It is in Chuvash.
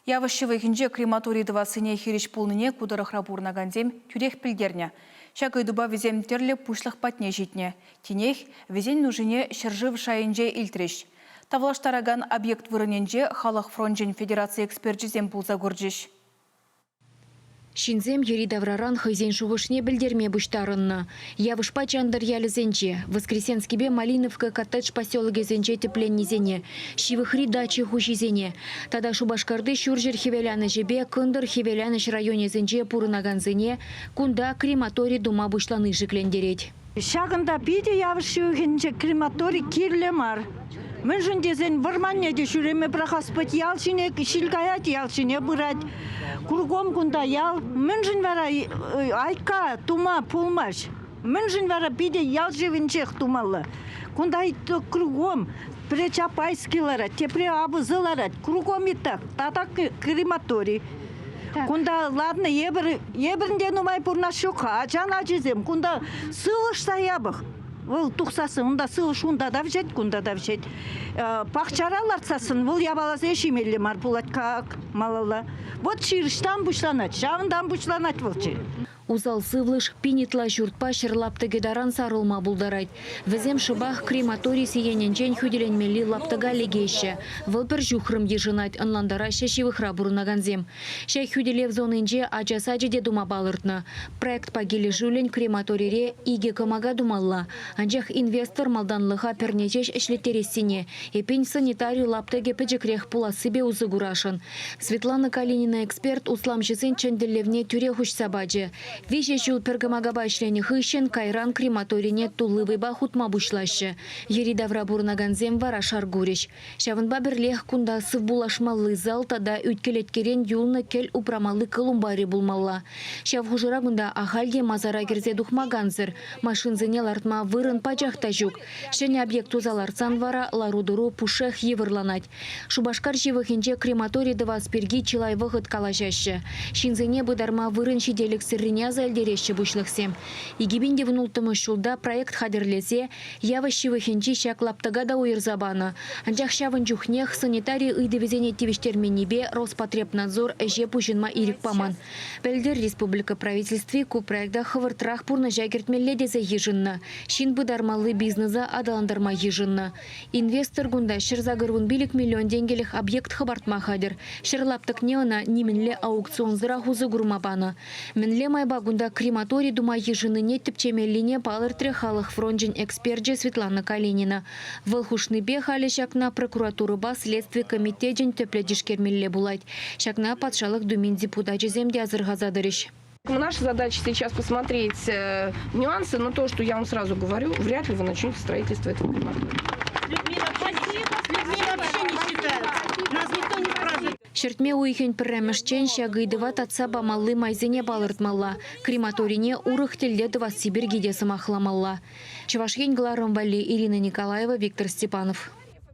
Явӑш ҫывӑхӗнче крематори тӑвассине хирӗҫ пулнине ку тӑрӑхра пурӑнакансем тӳрех пӗлтернӗ. Ҫак ыйтупа вӗсем тӗрлӗ пуҫлӑх патне ҫитнӗ. Тинех вӗсен нушине ҫӗршыв шайӗнче илтрӗҫ. Тавлаштаракан объект вырӑнӗнче Халӑх фрончӗн федераци эксперчӗсем пулса курчӗҫ. Ҫынсем йӗри-тавраран хӑйсен шухӑшне пӗлтерме пуҫтарӑннӑ. Явӑшпа Чантӑр ялӗсенче, Воскресенскипе Малиновка коттедж поселокӗсенче тӗпленнисене, ҫывӑхри дача хуҫисене тата Шупашкарти ҫурҫӗр хӗвеланӑҫӗпе кӑнтӑр хӗвеланӑҫ районӗсенче пурӑнакансене кунта крематори тума пуҫлани шиклентерет. Ҫакӑнта питӗ явӑш ҫывӑхӗнче крематори кирлӗ мар. Мӗншӗн тесен вӑрманне те ҫӳреме пӑрахас пулать, ял ҫине ҫил каять, ял ҫине пырать. Кругом кунта ял. Мӗншӗн вара айкка тума пулмасть? Мӗншӗн вара питӗ ял ҫывӑхӗнчех тумалла? Кунта кругом пӗрре Чапайский ларать, тепре Абызы ларать. Кругом и так, тата крематори. Кунта ладно, эпир эпир те нумай пурӑнас ҫук-ха. Ачан ачисем кунта сывлӑш та япӑх. Вӑл тухсассӑн унта сывлӑш унта та вӗҫет, кунта та вӗҫет. Пахчара лартсассӑн вӑл япаласене ҫимелле мар пулать как малалла. Вот чир ӑҫтан пуҫланать, ҫавӑнтан пуҫланать вӑл чир. Усал сывлӑш пин ытла ҫуртпа лаптӑкӗ таран сарӑлма пултарать. Вӗсем шӑпах крематори сиенӗнчен хӳтӗленмелли лаптӑка лекеҫҫӗ. Вӑл пӗр ҫухрӑм йышӑнать, ӑнлантараҫҫӗ ҫывӑхра пурӑнакансем. Ҫак хӳтӗлев зонинче ача сачӗ те тума палӑртнӑ. Проектпа килӗшӳллӗн крематорире икӗ кӑмака тумалла. Анчах инвестор малтанлӑха пӗрне ҫеҫ ӗҫлеттерессине, эппин санитари лаптӑкӗ пӗчӗкрех пулассипе усӑ курасшӑн. Светлана Калинина эксперт усламҫӑсен чӑн тӗллевне тӳрех уҫса пачӗ. Виҫӗ ҫул пӗр кӑмакапа ӗҫленӗ хыҫҫӑн кайран крематорине тулли вӑйпа хутма пуҫлаҫҫӗ. Йӗри-тавра пурӑнакансем вара шар курӗҫ. Ҫавӑнпа пӗрлех кунта сывпуллашмалли зал тата ӳт-кӗлеткерен юлнӑ кӗл упрамалли колумбари пулмалла. Ҫав хушӑра кунта ахаль те масара кӗрсе тухма кансӗр, машинсене лартма вырӑн пачах та ҫук. Ҫӗнӗ объект туса лартсан вара лару-тӑру пушшех йывӑрланать. Шупашкар ҫывӑхӗнче крематори тӑвас пирки чылай вӑхӑт калаҫаҫҫӗ. Ҫынсене пытарма вырӑн ҫителӗксӗррине аса илтереҫҫӗ пуҫлӑхсем. 2016 ҫулта проект хатӗрлесе Явӑш ҫывӑхӗнчи ҫак лаптӑка та уйӑрса панӑ. Анчах ҫавӑн чухнех санитари ыйтӑвӗсене тивӗҫтерменнипе Роспотребнадзор ӗҫе пуҫӑнма ирӗк паман. Пӗлтӗр республика правительстви ку проекта хӑвӑртрах пурнӑҫа кӗртмелле тесе йышӑннӑ. Ҫын пытармалли бизнеса аталантарма йышӑннӑ. Инвестор кунта 185 миллион тенкӗлӗх объект хӑпартма хатӗр. Ҫӗр лаптӑкне ӑна нимӗнле аукционсӑрах усӑ курма панӑ. Мӗнле майпа кунта крематори тума йышӑннине тӗпчемеллине палӑртрӗ Халӑх фрончӗн эксперчӗ Светлана Калинина. Вӑл хушнипе халӗ ҫакна прокуратурӑпа следстви комитечӗн тӗплӗ тишкермелле пулать. Ҫакна Патшалӑх Думин депутачӗсем те асӑрхаса тӑрӗҫ. Наша задача сейчас посмотреть нюансы, но то, что я вам сразу говорю, вряд ли вы начнете строительство этого крематория. Людмила, спасибо. Людмила вообще не считает. Нас никто не спрашивает. Ҫӗртме уйӑхӗн пӗрремӗшчен ҫак ыйтӑва татса памалли майсене палӑртмалла, крематорине урӑх тӗлте тӑвасси пирки те сӑмахламалла. Чӑваш Ен кӑларӑм валли Ирина Николаева, Виктор Степанов.